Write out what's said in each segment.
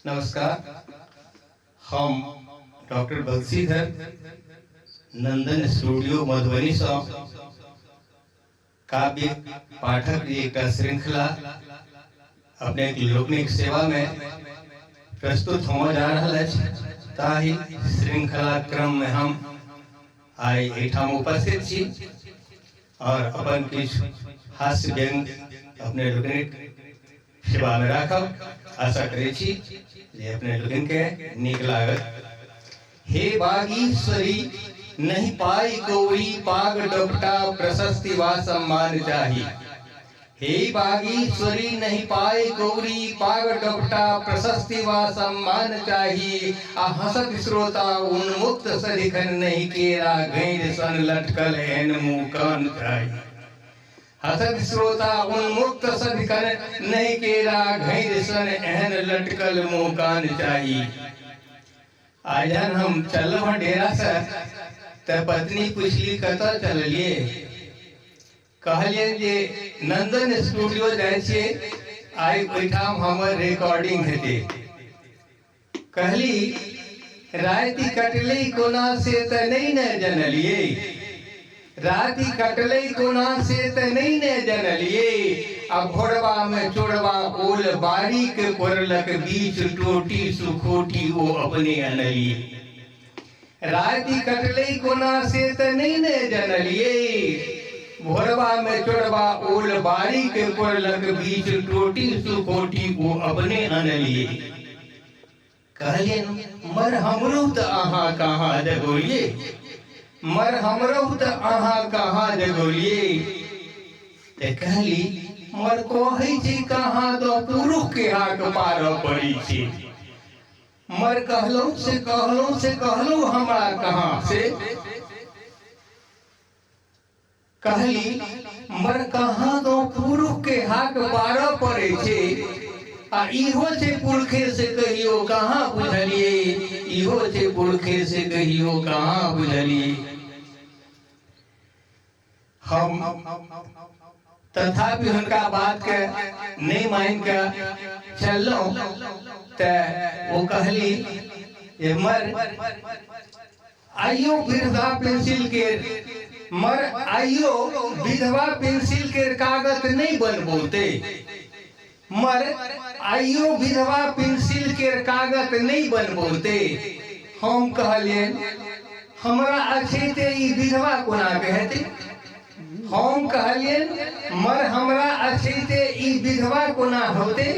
नमस्कार। हम doctor Banshidhar Nandan studio मधुबनीसँ काव्य पाठक जे एकटा श्रृंखला अपने लोकनिक सेवामे प्रस्तुत होमय जा रहल अछि, ताहि श्रृंखला क्रममे हम आइ एहिठाम उपस्थित छी और अपन किछु हास्य व्यंग अपने लोकनिक सेवामे राखब। आशा करै छी जे अपने लोकनिके नीक लागत। हे बागीश्वरी नहीं पाई गौरी, पाग डोपटा प्रशस्ति वा सम्मान चाही। हे बागीश्वरी नहीं पाई गौरी, पाग डोपटा प्रशस्ति वा सम्मान चाही। आ हंसत श्रोता उन्मुक्त सदिखन नहीं केरा गैर सन लटकल एहन मुँह कान चाही। हसत श्रोता उन्मुक्त सदिखन नहीं केरा घैर सन एहन लटकल मुँह कान चाही। आइ जहन हम चललहुँ हँ डेरासँ तऽ पत्नी पुछली कतऽ चललियै, कहलियनि जे नंदन स्टूडियो जाइ छियै, आइ ओहिठाम हमर रिकॉर्डिंग हेतै। कहली राति कटलै कोना से तऽ नहि ने जनलियै, राति कटलै कोना से तऽ नहि ने जनलियै। आ भोरबामे चोरबा ओल बारीक कोरलक बीच टोटी सुखोटी ओ अपने अनलियै। राति कटलै कोना से तऽ नहि ने जनलियै, भोरबामे चोरबा ओल बारीक कोरलक बीच टोटी सुखोटी ओ अपने अनलियै। कहलियनि मर हमरो तऽ अहाँ कहाँ जगौलियै, मर हमरो तऽ अहाँ कहाँ जगौलियै। तऽ कहली मर कहै छी कहाँ तऽ पुरुष के हाक पारऽ पड़ै छै। मर कहलहुँ से कहलहुँ से कहलहुँ हमरा कहाँ से। कहली मर कहाँ तो पुरुष के हाक पारऽ पड़ै छै, आ इहो छै पुरखे से कहियो कहाँ बुझलियै, इहो छै पुरखे से कहियो कहाँ बुझलियै। हम तथापि हुनका बातके नहि मानि कऽ चललहुँ तऽ ओ कहली जे मर आइयो विधवा पेंसिल के, मर आइयो विधवा पेंसिल के कागज नहीं बनबौते, मर आइयो विधवा पेंसिल के कागज नहीं बनबौते। हम कहलियनि हमरा अछैते ई विधवा कोना के हेतै। हम कहलियनि मर हमरा अछैते ई विधवा कोना होतै।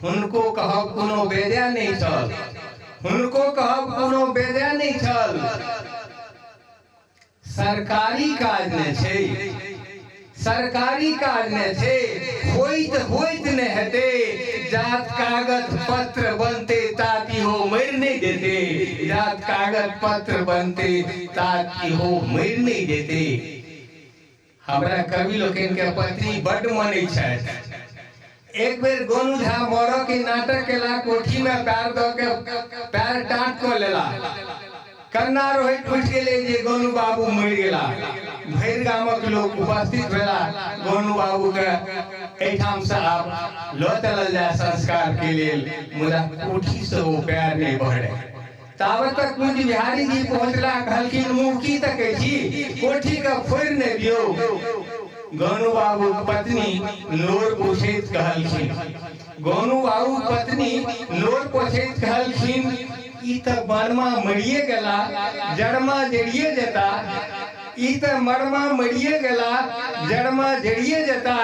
हुनको कहब कोनो बेजाय नहि छल, हुनको कहब कोनो बेजाय नहि छल। सरकारी काज ने छै, सरकारी काज ने छै, होइत होइत ने हेतै। जात कागज पत्र बनते तात इहो मरि नहि जेतै, जात कागज पत्र बनते तात इहो मरि नहि जेतै। हमरा कवि लोकनि के पत्नी बड्ड मनै छथि। एक बेर गोनू झा मरऽ के नाटक केला, कोठी में पैर दऽ के पैर टाँट कऽ लेला। कन्ना रोहित उठि गेलै जे गोनू बाबू मरि गेला। भरि गामक लोक उपस्थित भेला। गोनू बाबू के एहिठाम से आब लऽ चलल जाय संस्कार के लेल, मुदा कोठी से ओ पैर नहि बढ़े। ताबत तक कुंज बिहारी जी पहुँचला, कहलखिन मुँह की तकै छी, कोठी के फोड़ि नहि दियौ। गोनू बाबू पत्नी नोर पोछैत कहलखिन, गोनू बाबू पत्नी नोर पोछैत कहलखिन ई तऽ बनमा मरिए गेला, जड़मा जड़िए जेता, ई तऽ मरमा मरिए गेला, जड़मा जड़िए जेता,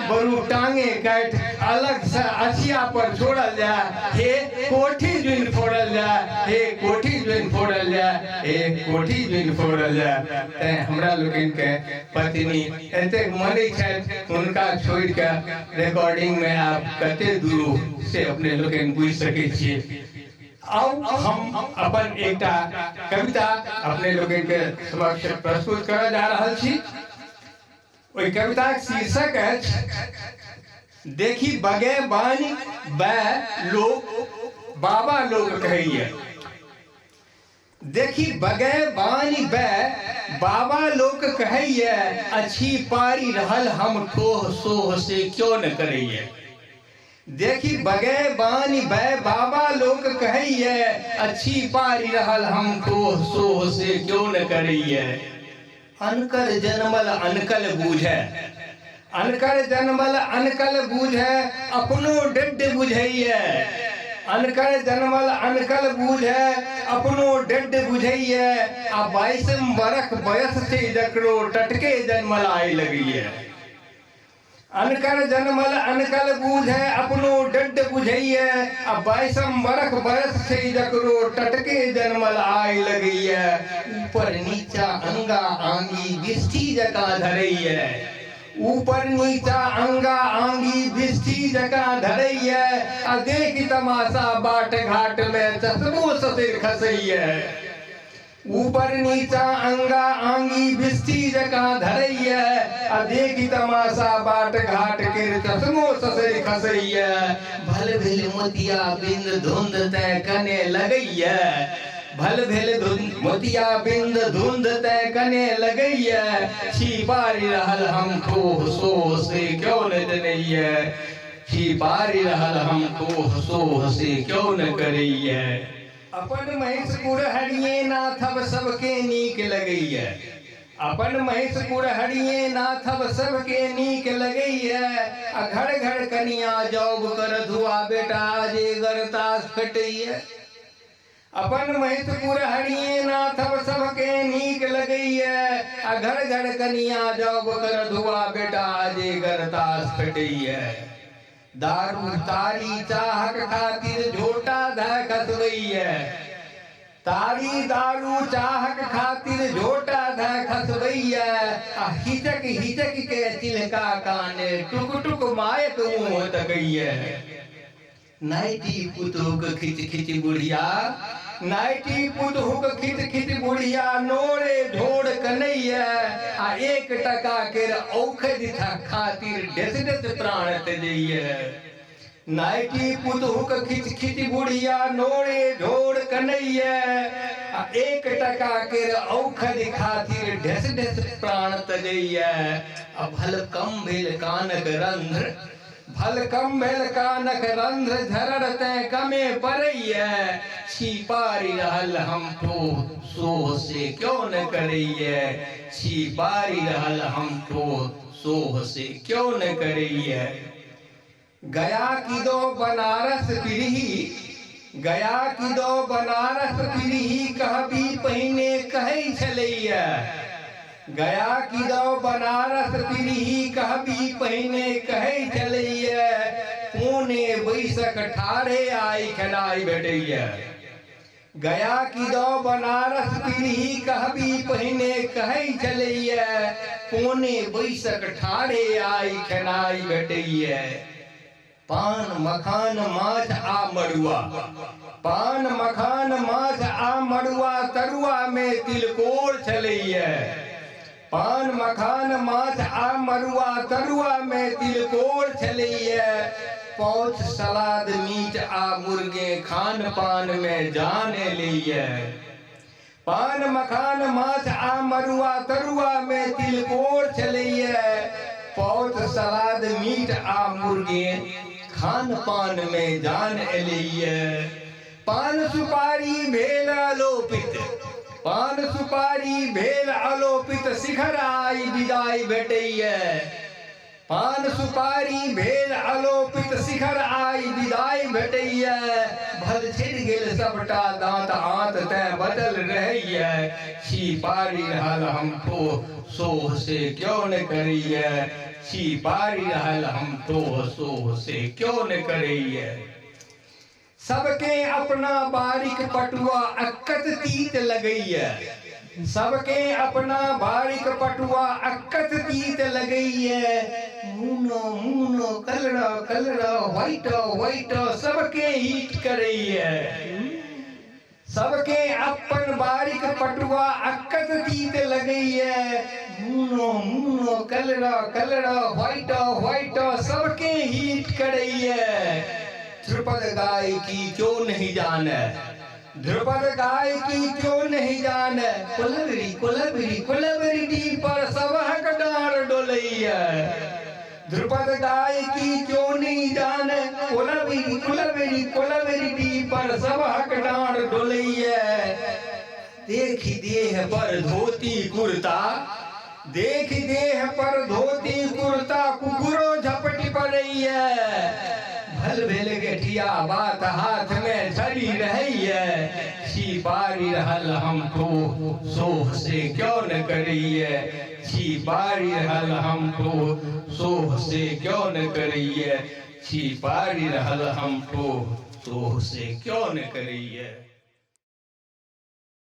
बरू टांगे काटि अलग से अछिया पर छोड़ल जाय, हे कोठी जुनि फोड़ल जाय, हे कोठी जुनि फोड़ल जाय, हे कोठी जुनि फोड़ल जाय। तैं हमरा लोकनि के पत्नी एतेक मनै छथि, हुनका छोड़ि कऽ रिकॉर्डिंग मे आब कते दूर से अपने लोकनि बुझि सकै छियै। आउ हम अपन एकटा कविता अपने लोकनि के समक्ष प्रस्तुत करऽ जा रहल छी। ओहि कविताक शीर्षक अछि देखी बगे बानी बै लोक बाबा लोक कहैया। देखी बगे बानी बै बाबा लोक कहैया, अछि पारी रहल हम ठोह सोह से क्यों न करैया। देखी बगे बानी बै बाबा लोक कहैये, अच्छी पारी रहल हम ठोह सोह से क्यों न करैये। अनकर जनमल अनकल बूझे, अनकर जनमल अनकल बूझे, अपनो डेड बुझैये। अनकर जनमल अनकल बूझे, अपनो डेड बुझैये। आ 22 बरख बयस छै जकरो टटके जनमल आइ लगैये। अनकर जनमल अनकल बूझे, अपनो डेड बुझैये। आ 22 बरख बयस छै जकरो टटके जनमल आइ लगैये। ऊपर नीचा अंगा आंगी बिष्ठी जकाँ धरैये, ऊपर नीचा अंगा आंगी बिष्ठी जकाँ धरैये। आ देखि तमाशा बाट घाट में चश्मो ससुर खसैये। ऊपर नीचा अंगा आंगी बिष्ठी जकाँ धरैये। आ देखि तमाशा बाट घाट के चश्मो ससुर खसैये। भल भेल मोतिया बिंद धुंध तै कने लगैये, भल भेल मोतिया बिंद धुंध तै कने लगैये। छी पारि रहल हम ठोह सोह से क्यों न जनैये, छी पारि रहल हम ठोह सोह से क्यों न करैये। अपन महिष कुरहरिये नाथब सबके नीक लगैये, अपन महिष कुरहरिये नाथब सबके नीक लगैये। आ घर घर कनिया जॉब कर धुआ बेटा जे गरतास फेटैये। अपन महिष कुरहरिये नाथब सबके नीक लगैये। आ घर घर कनिया जॉब कर धुआ बेटा जे गरतास फेटैये। दारू तारी चाहक खातिर झोटा धऽ खसबैये, तारी दारू चाहक खातिर झोटा धऽ खसबैये। आ हिचक हिचक के चिलका काने टुक टुक मायक मुँह तकैये। नाइटी पुतहुक खिच खिच बुढ़िया, नाइटी पुतहुक खिच खिच बुढ़िया नोरे झोड़ कनैये। आ 1 टका केर औखधि खातिर डेस डेस प्राण तेजैये। नाइटी पुतहुक खिच खिच बुढ़िया नोरे झोड़ कनैये। आ 1 टका केर औखधि खातिर ढेस ढेस प्राण तजैये। आ भल कम भेल कानक रंध्र, भल कम भेल कानक रंध्र झरर तैं कमे पड़ैये। छी पारि रहल हम ठोह सोह से क्यों न करैये, छी पारि रहल हम ठोह सोह से क्यों न करैये। गया की दो बनारस पिरही, गया की दो बनारस पिरही कहबी पहिने कहै छलैये। गया की दो बनारस पिरही कहबी पहिने कहै छलैये। कोने बैसक ठाढ़े आइ खेनाइ भेटैये। गया की दो बनारस पिरही कहबी पहिने कहै छलैये। कोने बैसक ठाढ़े आइ खेनाइ भेटैये। पान मखान माछ आ मड़ुआ, पान मखान माछ आ मड़ुआ तरुआ में तिलकोर छलैये। पान मखान माछ आ मड़ुआ तरुआ में तिलकोर छलैये। पौछ सलाद मीट आ मुर्गे खान पान में जान एलैये। पान मखान माछ आ मड़ुआ तरुआ में तिलकोर छलैये। पौछ सलाद मीट आ मुर्गे खान पान में जान एलैये। पान सुपारी भेल अलोपित, पान सुपारी भेल अलोपित शिखर आई विदाई भेटैये। पान सुपारी भेल अलोपित शिखर आई विदाई भेटैये। भल छिड़ गेल सबटा दांत आंत तैं बचल रहैये। छी पारि रहल हम ठोह सोह से क्यों न करैये, छी पारि रहल हम ठोह सोह से क्यों न करैये। सबके अपना बारिक पटुआ अक्कत तीत लगैये, सबके अपना बारिक पटुआ अक्कत तीत लगैये। मुनो मुनो कलरा कलरा व्हाइट व्हाइट सबके हीट करैये। सबके अपन बारिक पटुआ अक्कत तीत लगैये। मुनो मुनो कलरा कलरा व्हाइट व्हाइट सबके हीट करैये। ध्रुपद गाय की क्यों नहीं जाने, ध्रुपद गाय की क्यों नहीं जाने। कोलबरी कोलबरी कोलबरी डी पर सबहक डाँड़ डोलैये। ध्रुपद गायकी क्यों नहीं जाने, कोलबेरी कुलबेरी कोलबेरी पर सबहक डाँड़ डोलैये। देखि देह पर धोती कुर्ता, देख देह पर धोती कुर्ता, कुकुरो झपटि पड़ैये। भल भेल गेठिया बात हाथ में झरी रहैये, छी बारी रहल हम तो सोह से क्यों न करैये, छी बारी रहल हम तो सोह से क्यों न करैये, छी बारी रहल हम तो सोह से क्यों न करैये।